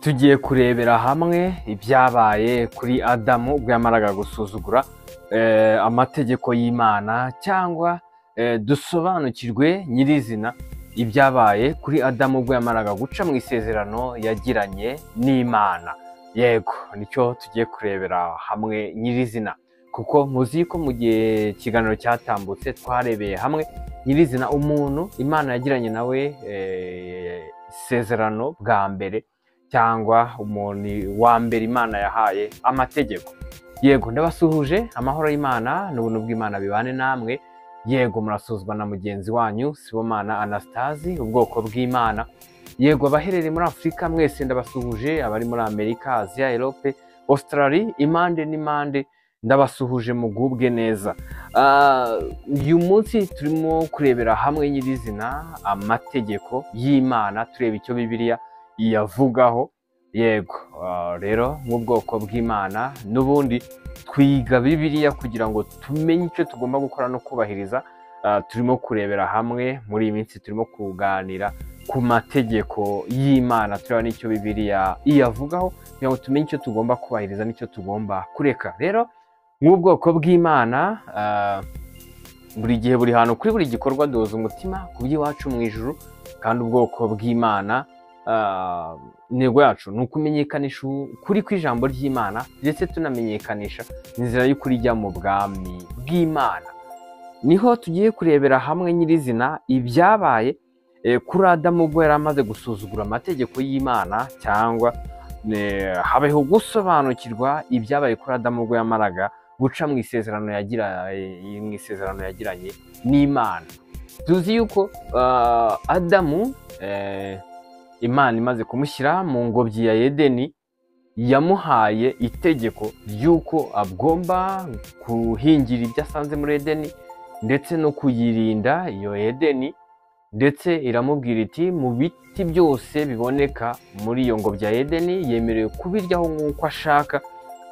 Tugiye kurebera hamwe ibyabaye kuri Adamu ubwo yamaraga gusuzugura amategeko y'Imana, cyangwa dusobanukirwe nyirizina ibyabaye kuri Adamu ubwo yamaraga guca mu isezerano yagiranye n'Imana. Yego, nicyo tugiye kurebera hamwe nyirizina, kuko muzi ko mu gihe ikiganiro cyatambutse twarebeye hamwe nyirizina umuntu Imana yagiranye nawe isezerano bwa mbere, cyangwa umuntu wa mbere Imana yahaye amategeko. Yego, ndabasuhuje, amahoro y'Imana n'ubuntu bw'Imana bibane namwe. Yego, murasuzwa na mugenzi wanyu Sibomana Anastasi, ubwoko bw'Imana. Yego, abaherereye muri Afurika mwese ndabasuhuje, abari muri Amerika, Aziya, Europe, Australie, impande n'impande ndabasuhuje, mugubwe neza. Uyu munsi turimo kurebera hamwe nyirizina amategeko y'Imana, tureba icyo Bibiliya iyavugaho. Yego, rero nk'ubwoko bw'Imana n'ubundi twiga Bibiliya kugira ngo tumenye icyo tugomba gukora no kubahiriza. Turimo kurebera hamwe muri iyi minsi, turimo kuganira ku mategeko y'Imana, tureba n'icyo Bibiliya iyavugaho kugira ngo tumenye icyo tugomba kubahiriza n'icyo tugomba kureka. Rero nk'ubwoko bw'Imana, buri gihe, buri hantu, kuri buri gikorwa duhoza umutima ku by'iwacu mu ijuru. Kandi ubwoko bw'Imana, intego yacu ni ukumenyekanisha ukuri kw'ijambo ry'Imana, ndetse tunamenyekanisha inzira y'ukuri ijya mu bwami bw'Imana. Niho tugiye kurebera hamwe nyirizina ibyabaye kuri Adamu ubwo yari amaze gusuzugura amategeko y'Imana, cyangwa habeho gusobanukirwa ibyabaye kuri Adamu ubwo yamaraga guca mu isezerano yagiranye n'Imana. Tuzi yuko Adamu, Imana imaze kumushyira mu ngobyi ya Edeni, yamuhaye itegeko ry'uko agomba guhingira ibyo asanze muri Edeni, ndetse no kuyirinda iyo Edeni. Ndetse iramubwira iti mu biti byose biboneka muri iyo ngobyi ya Edeni yemerewe kubiryaho nk'uko ashaka,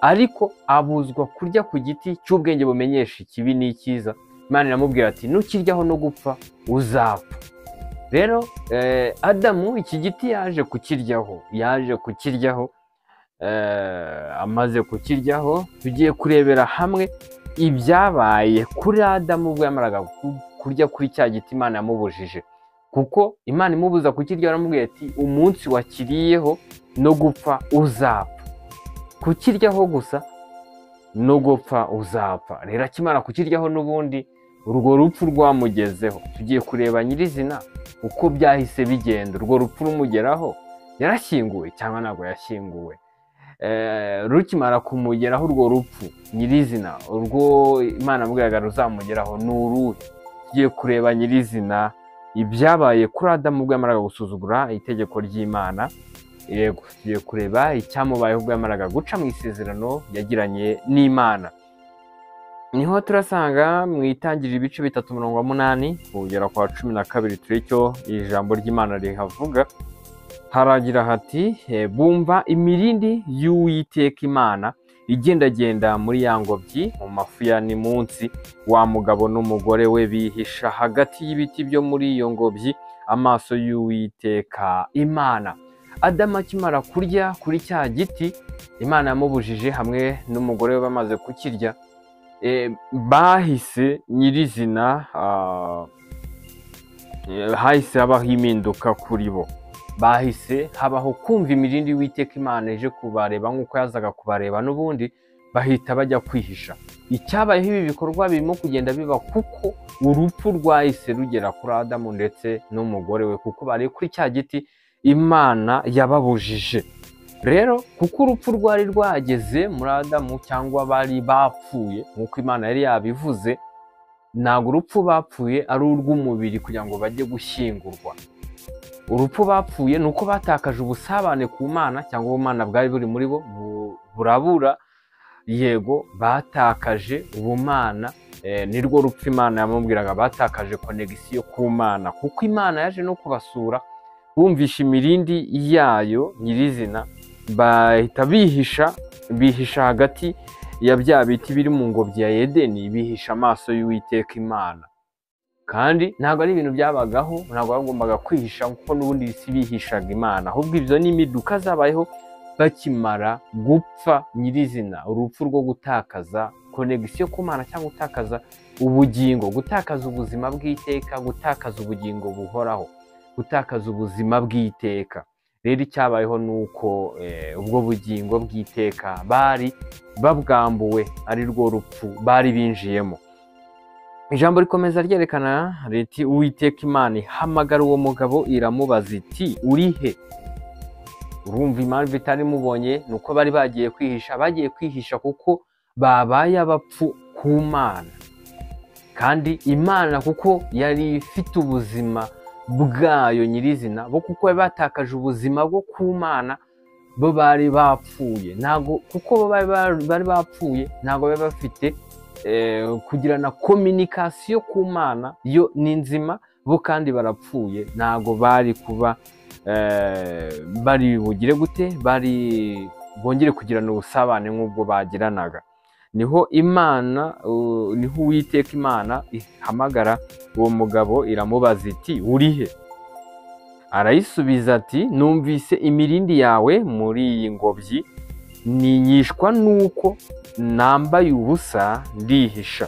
ariko abuzwa kurya ku giti cy'ubwenge bumenyesha ikibi n'icyiza. Imana iramubwira ati nukiryaho no gupfa uzapfa. Rero Adamu iki giti yaje kukiryaho, amaze kukiryaho tugiye kurebera hamwe ibyabaye kuri Adamu ubwo yamaraga kurya kuri cya giti Imana yamubujije. Kuko Imana imubuza kukirya yaramubwiye ati umunsi wakiriyeho no gupfa uzapfa. Kukiryaho gusa no gupfa uzapfa. Rero akimara kukiryaho n'ubundi urwo rupfu rwamugezeho. Tugiye kureba nyirizina uko byahise bigenda, urwo rupfu rumugeraho, yarashyinguwe cyangwa ntabwo yashyinguwe. Rukimara kumugeraho urwo rupfu nyirizina, urwo Imana yamubwiraga ruzamugeraho ni uruhe? Tugiye kureba nyirizina ibyabaye kuri Adamu ubwo yamaraga gusuzugura itegeko ry'Imana. Yego, tugiye kureba icyamubayeho ubwo yamaraga guca mu isezerano yagiranye n'Imana. Niho turasanga mu itangiriro ibice 3 umurongo wa 8 kugera kwa 12, turebe icyo ijambo ry'Imana rihavuga. Haragira hati bumva imirindi y'Uwiteka Imana igendagenda muri ya ngobyi mu mafu ya nimunsi, wa mugabo n'umugore we bihisha hagati y'ibiti byo muri iyo ngobyi amaso y'Uwiteka Imana. Adamu akimara kurya kuri cya giti Imana yamubujije hamwe n'umugore we bamaze kukirya, bahise nyirizina hahise habaho impinduka kuri bo. Bahise habaho kumva imirindi y'Uwiteka Imana ije kubareba nk'uko yazaga kubareba n'ubundi, bahita bajya kwihisha. Icyabayeho ibi bikorwa birimo kugenda biba kuko urupfu rwahise rugera kuri Adamu ndetse n'umugore we, kuko bari kuri cya giti Imana yababujije. Rero kuko urupfu rwari rwageze muri Adamu, cyangwa bari bapfuye nk'uko Imana yari yabivuze, ntabwo urupfu bapfuye ari urw'umubiri kugira ngo bajye gushyingurwa. Urupfu bapfuye ni uko batakaje ubusabane ku Mana, cyangwa ubumana bwari buri muri bo burabura. Yego, batakaje ubumana, nirwo rupfu Imana yamubwiraga, batakaje connection ku Mana, kuko Imana yaje no kubasura bumvisha imirindi yayo nyirizina, bahita bihisha hagati ya bya biti biri mu ngobyi ya Edeni, bihisha amaso y'Uwiteka Imana. Kandi ntabwo ari ibintu byabagaho, ntabwo bagombaga kwihisha kuko n'ubundi isi bihishaga Imana, ahubwo ibyo ni imiduka zabayeho bakimara gupfa nyirizina, urupfu rwo gutakaza connexion ku Mana cyangwa gutakaza ubugingo, gutakaza ubuzima bw'iteka, gutakaza ubugingo buhoraho, gutakaza ubuzima bw'iteka. Rero icyabayeho ni uko ubwo bugingo bw'iteka bari babwambuwe, ari rwo rupfu bari binjiyemo. Ijambo rikomeza ryerekana riti Uwiteka Imana ihamagara uwo mugabo iramubaza iti uri he? Urumva impamvu itari mubonye ni uko bari bagiye kwihisha, bagiye kwihisha kuko babaye abapfu ku Mana. Kandi Imana kuko yari ifite ubuzima bwayo nyirizina, bo kuko bari batakaje ubuzima bwo ku Mana, bo bari bapfuye. Ntago kuko bari bapfuye, ntago bari bafite kugirana communication ku Mana, yo ni nzima, bo kandi barapfuye, ntago bari kuba bari bugire gute, bari bongere kugirana ubusabane nk'ubwo bagiranaga. Niho Imana, niho Uwiteka Imana ihamagara uwo mugabo iramubaza iti uri he? Arayisubiza ati numvise imirindi yawe muri iyi ngobyi, ninyishwa nuko nambaye ubusa ndihisha.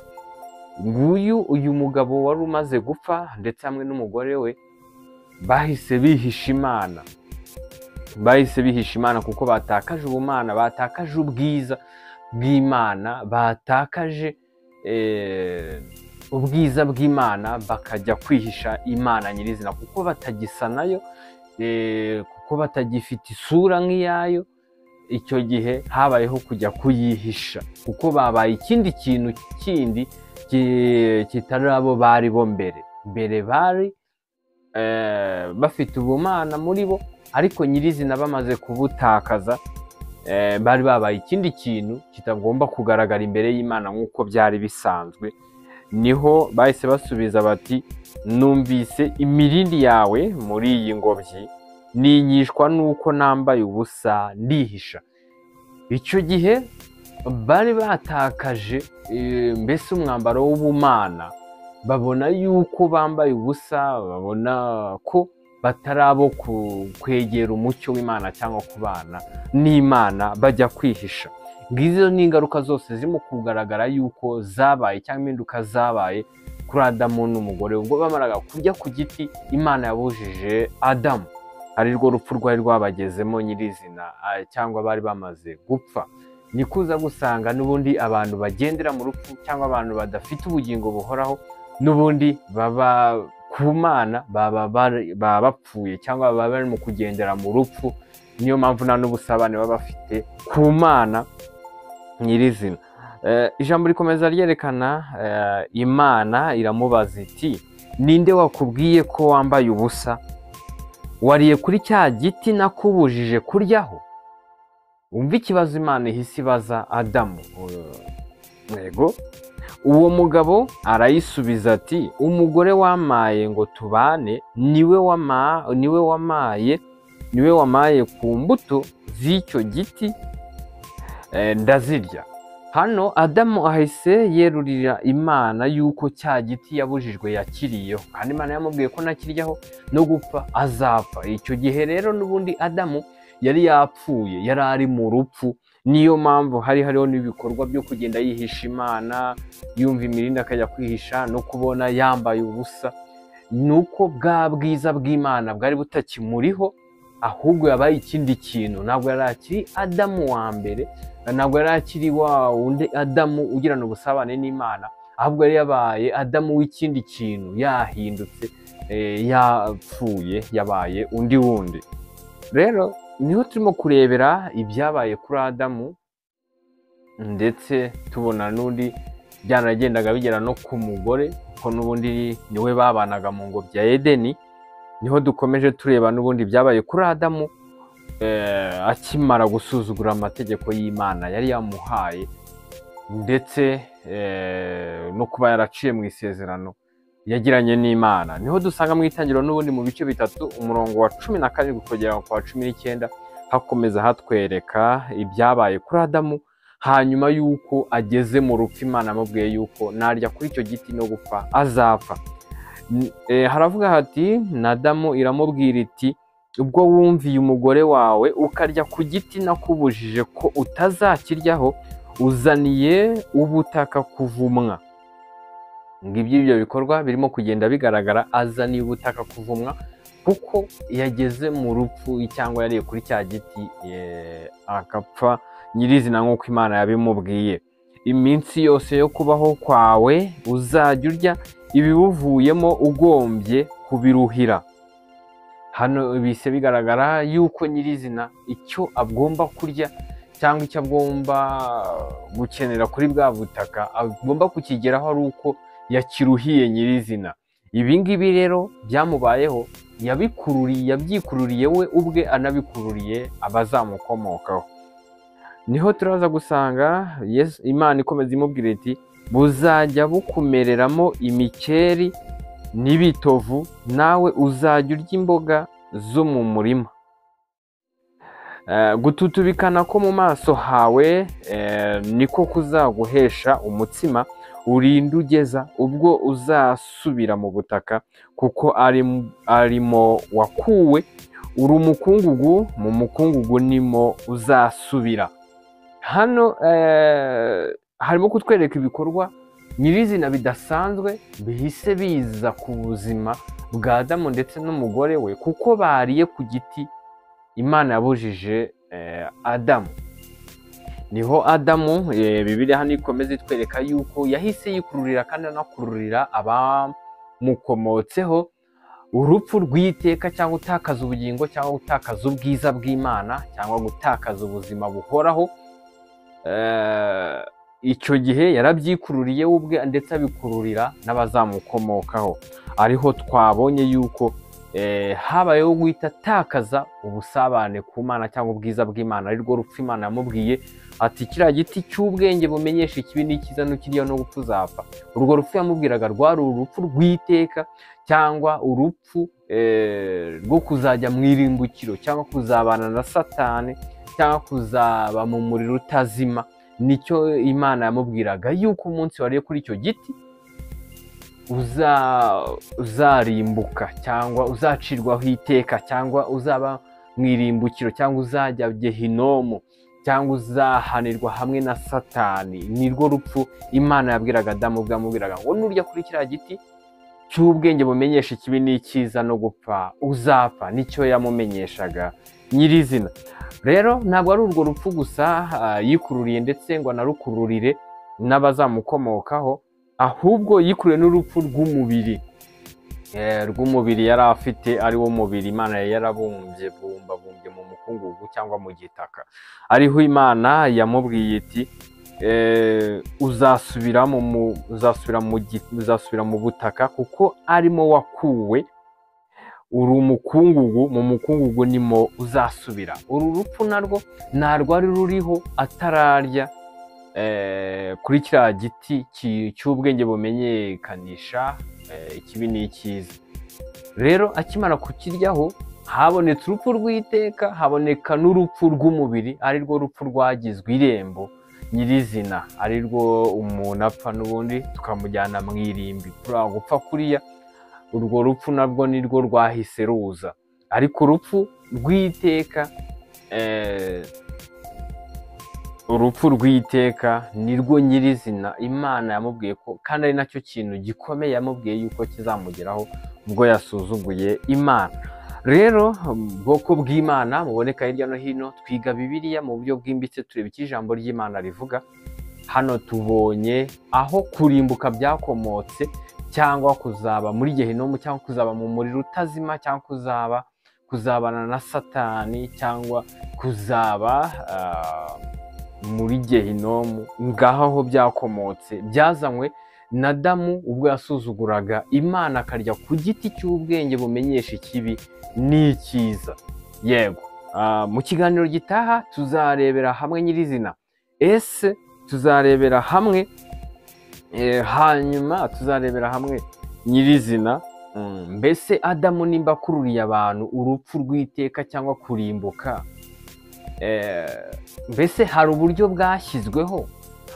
Nguyu uyu mugabo wari umaze gupfa ndetse hamwe n'umugore we bahise bihisha Imana. Bahise bihisha Imana kuko batakaje ubumana, batakaje ubwiza bw'Imana, batakaje ubwiza bw'Imana, bakajya kwihisha Imana nyirizina kuko batagisa nayo, kuko batagifite isura nk'iyayo. Icyo gihe habayeho kujya kuyihisha kuko babaye ikindi kintu kindi kitari abo bari bo mbere. Mbere bari bafite ubumana muri bo, ariko nyirizina bamaze kubutakaza, bari babaye ikindi kintu kitagomba kugaragara imbere y'Imana nk'uko byari bisanzwe. Niho bahise basubiza bati numvise imirindi yawe muri iyi ngobyi, ninyishwa nuko nambaye ubusa ndihisha. Icyo gihe bari batakaje mbese umwambaro w'ubumana, babona yuko bambaye ubusa, babona ko batari abo kwegera umucyo w'Imana cyangwa kubana n'Imana, bajya kwihisha. Ngizo ni ingaruka zose zirimo kugaragara yuko zabaye cyangwa impinduka zabaye kuri Adamu n'umugore ubwo bamaraga kurya ku giti Imana yabujije Adamu, ari rwo rupfu rwari rwabagezemo nyirizina, cyangwa bari bamaze gupfa. Nikuza gusanga n'ubundi abantu bagendera mu rupfu cyangwa abantu badafite ubugingo buhoraho, n'ubundi baba ku Mana baba bapfuye cyangwa baba bari mu kugendera mu rupfu. Niyo mpamvu nta n'ubusabane baba bafite ku Mana nyirizina. Ijambo rikomeza ryerekana Imana iramubaza iti ninde wakubwiye ko wambaye ubusa? Wariye kuri cya giti nakubujije kuryaho? Umva ikibazo Imana ihise ibaza Adamu. Yego, uwo mugabo arayisubiza ati umugore wamaye ngo tubane niwe wamaye ku mbuto z'icyo giti, ndazirya. Hano Adamu ahise yerurira Imana yuko cya giti yabujijwe yakiriyeho, kandi Imana yamubwiye ko nakiryaho no gupfa azapfa. Icyo gihe rero n'ubundi Adamu yari yapfuye, yari ari mu rupfu. Niyo mpamvu hari hariho n'ibikorwa byo kugenda yihisha Imana, yumva imirindi akajya kwihisha, no kubona yambaye ubusa. Nuko bwa bwiza bw'Imana bwari butakimuriho, ahubwo yabaye ikindi kintu. Ntabwo yari akiri Adamu wa mbere, ntabwo yari akiri wa wundi Adamu ugirana ubusabane n'Imana, ahubwo yari yabaye Adamu w'ikindi kintu, yahindutse, yapfuye, yabaye undi wundi. Rero niho turimo kurebera ibyabaye kuri Adamu, ndetse tubona n'undi byanagendaga bigera no ku mugore, kuko n'ubundi niwe babanaga mu ngobyi ya Edeni. Niho dukomeje tureba n'ubundi byabaye kuri Adamu akimara gusuzugura amategeko y'Imana yari yamuhaye, ndetse no kuba yaraciye mu isezerano yagiranye n'Imana. Niho dusanga mu itangiriro n'ubundi mu bice bitatu, umurongo wa 17 kugera ku wa 19, hakomeza hatwereka ibyabaye kuri Adamu hanyuma yuko ageze mu rupfu. Imana amubwiye yuko narya kuri icyo giti no gupfa azapfa. Haravuga hati, na Adamu iramubwira iti, ubwo wumviye umugore wawe ukarya ku giti nakubujije ko utazakiryaho, uzaniye ubutaka kuvumwa. Ngibyo ibyo bikorwa birimo kugenda bigaragara, azaniye ubutaka kuvumwa kuko yageze mu rupfu cyangwa yariye kuri cya giti agapfa nyirizina nk'uko Imana yabimubwiye. Iminsi yose yo kubaho kwawe uzajya urya ibibuvuyemo ugombye kubiruhira. Hano bise bigaragara yuko nyirizina icyo agomba kurya cyangwa icyo agomba gukenera kuri bwa butaka agomba kukigeraho ari uko yakiruhiye nyirizina. Ibi ngibi rero byamubayeho, yabyikururiye we ubwe, anabikururiye abazamukomokaho. Niho turaza gusanga Imana ikomeza imubwira iti, buzajya bukumereramo imikeri n'ibitovu, nawe uzajya urya imboga zo mu murima. Gututubikana ko mu maso hawe niko kuzaguhesha umutsima, urinde ugeza ubwo uzasubira mu butaka, kuko arimo wakuwe, uri umukungugu, mu mukungugu nimo uzasubira. Hano harimo kutwereka ibikorwa nyirizina bidasanzwe bihise biza ku buzima bwa Adamu ndetse n'umugore we, kuko bariye ku giti Imana yabujije Adamu. Niho Adamu, Bibiliya hano ikomeza itwereka yuko yahise yikururira kandi anakururira abamukomotseho urupfu rw'iteka, cyangwa gutakaza ubugingo, cyangwa gutakaza ubwiza bw'Imana, cyangwa gutakaza ubuzima buhoraho. Icyo gihe yarabyikururiye ubwe ndetse abikururira n'abazamukomokaho. Ariho twabonye yuko habayeho guhita atakaza ubusabane ku Mana cyangwa ubwiza bw'Imana, arirwo rupfu Imana yamubwiye ati, kiriya giti cy'ubwenge bumenyesha ikibi n'ikiza nukiriya no gupfa uzapfa. Urwo rupfu yamubwiraga rwari urupfu rw'iteka, cyangwa urupfu rwo kuzajya mu irimbukiro, cyangwa kuzabana na Satani, cyangwa kuzaba mu muriro utazima. Nicyo Imana yamubwiraga, yuko umunsi wariye kuri icyo giti uzarimbuka, cyangwa uzacirwaho iteka, cyangwa uzaba mu irimbukiro, cyangwa uzajya Gehinomu, cyangwa uzahanirwa hamwe na Satani. Nirwo rupfu Imana yabwiraga Adamu, ubwo yamubwiraga ngo nurya kuri kiriya giti cy'ubwenge bumenyesha ikibi n'ikiza no gupfa uzapfa. Nicyo yamumenyeshaga nyirizina. Rero ntabwo ari urwo rupfu gusa yikururiye ndetse ngo anarukururire n'abazamukomokaho, ahubwo yikururiye n'urupfu rw'umubiri, rw'umubiri yari afite, ari wo mubiri Imana yari yarabumbye bumbabumbye mu mukungugu cyangwa mu gitaka. Ariho Imana yamubwiye iti, uzasubira mu butaka kuko arimo wakuwe, uri umukungugu, mu mukungugu nimo uzasubira. Uru rupfu narwo ntarwari ruriho atararya kuri kiriya giti cy'ubwenge bumenyekanisha ikibi n'ikiza. Rero akimara kukiryaho habonetse urupfu rw'iteka, haboneka n'urupfu rw'umubiri, ari rwo rupfu rwagizwe irembo nyirizina, ari rwo umuntu apfa n'ubundi tukamujyana mu irimbi. Kuriya gupfa kuriya, urwo rupfu narwo nirwo rwahise ruza. Ariko urupfu rw'iteka, urupfu rw'iteka nirwo nyirizina Imana yamubwiye ko, kandi ari nacyo kintu gikomeye yamubwiye yuko kizamugeraho ubwo yasuzuguye Imana. Rero ubwoko bw'Imana muboneka hirya no hino, twiga Bibiliya mu buryo bwimbitse, tureba icyo ijambo ry'Imana rivuga. Hano tubonye aho kurimbuka byakomotse, cyangwa kuzaba muri Gehinomu, cyangwa kuzaba mu muriro utazima, cyangwa kuzabana na Satani, cyangwa kuzaba muri Gehinomu. Ngaho aho byakomotse byazanywe na Adamu ubwo yasuzuguraga Imana akarya ku giti cy'ubwenge bumenyesha ikibi n'ikiza. Yego, mu kiganiro gitaha tuzarebera hamwe nyirizina, ese tuzarebera hamwe hanyuma tuzarebera hamwe nyirizina, mbese Adamu nimba akururiye abantu urupfu rw'iteka cyangwa kurimbuka, mbese hari uburyo bwashyizweho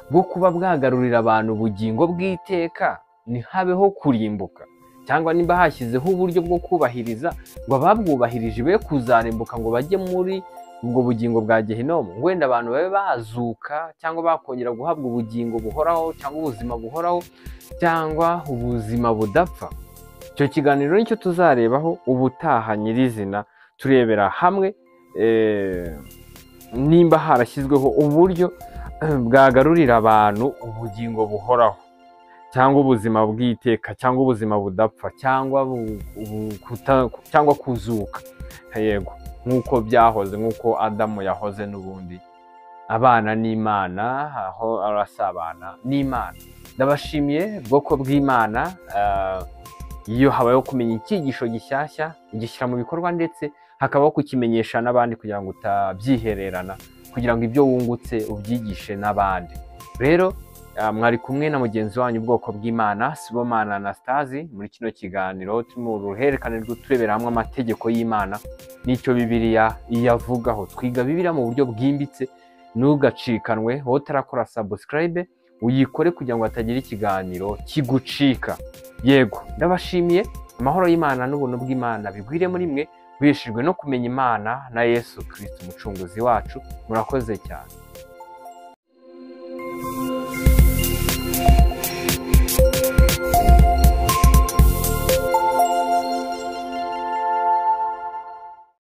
bwo kuba bwagarurira abantu ubugingo bw'iteka ntihabeho kurimbuka, Cyangwa nimba hashyizeho uburyo bwo kubahiriza ngo ababwubahirije be kuzarimbuka ngo bajye muri ubwo bugingo bwa gehinomu, ngo wenda abantu babe bazuka cyangwa bakongera guhabwa ubugingo buhoraho cyangwa ubuzima buhoraho cyangwa ubuzima budapfa. Icyo kiganiro nicyo tuzarebaho ubutaha nyirizina, turebera hamwe nimba harashyizweho uburyo bwagarurira abantu ubugingo buhoraho cyangwa ubuzima bw'iteka cyangwa ubuzima budapfa cyangwa cyangwa kuzuka, yego, nk'uko byahoze, nk'uko Adamu yahoze n'ubundi abana n'Imana, aho arasabana n'Imana. Ndabashimiye bwoko bw'Imana. Iyo habayeho kumenya icyigisho gishyashya, ugishyira mu bikorwa ndetse hakabaho kukimenyesha n'abandi kugira ngo utabyihererana, kugira ngo ibyo wungutse ubyigishe n'abandi. Rero mwari kumwe na mugenzi wanyu ubwoko bw'Imana, Sibomana Anastase, muri kino kiganiro turi mu ruhererekane turebera hamwe amategeko y'Imana n'icyo Bibiliya iyavugaho. Twiga Bibiliya mu buryo bwimbitse, ntugacikanwe. Wowe utarakora subscribe uyikore kugira ngo hatagira ikiganiro kigucika. Yego, ndabashimiye. Amahoro y'Imana n'ubuntu bw'Imana bigwire muri mwe, bishijwe no kumenya Imana na Yesu Kristo umucunguzi wacu. Murakoze cyane.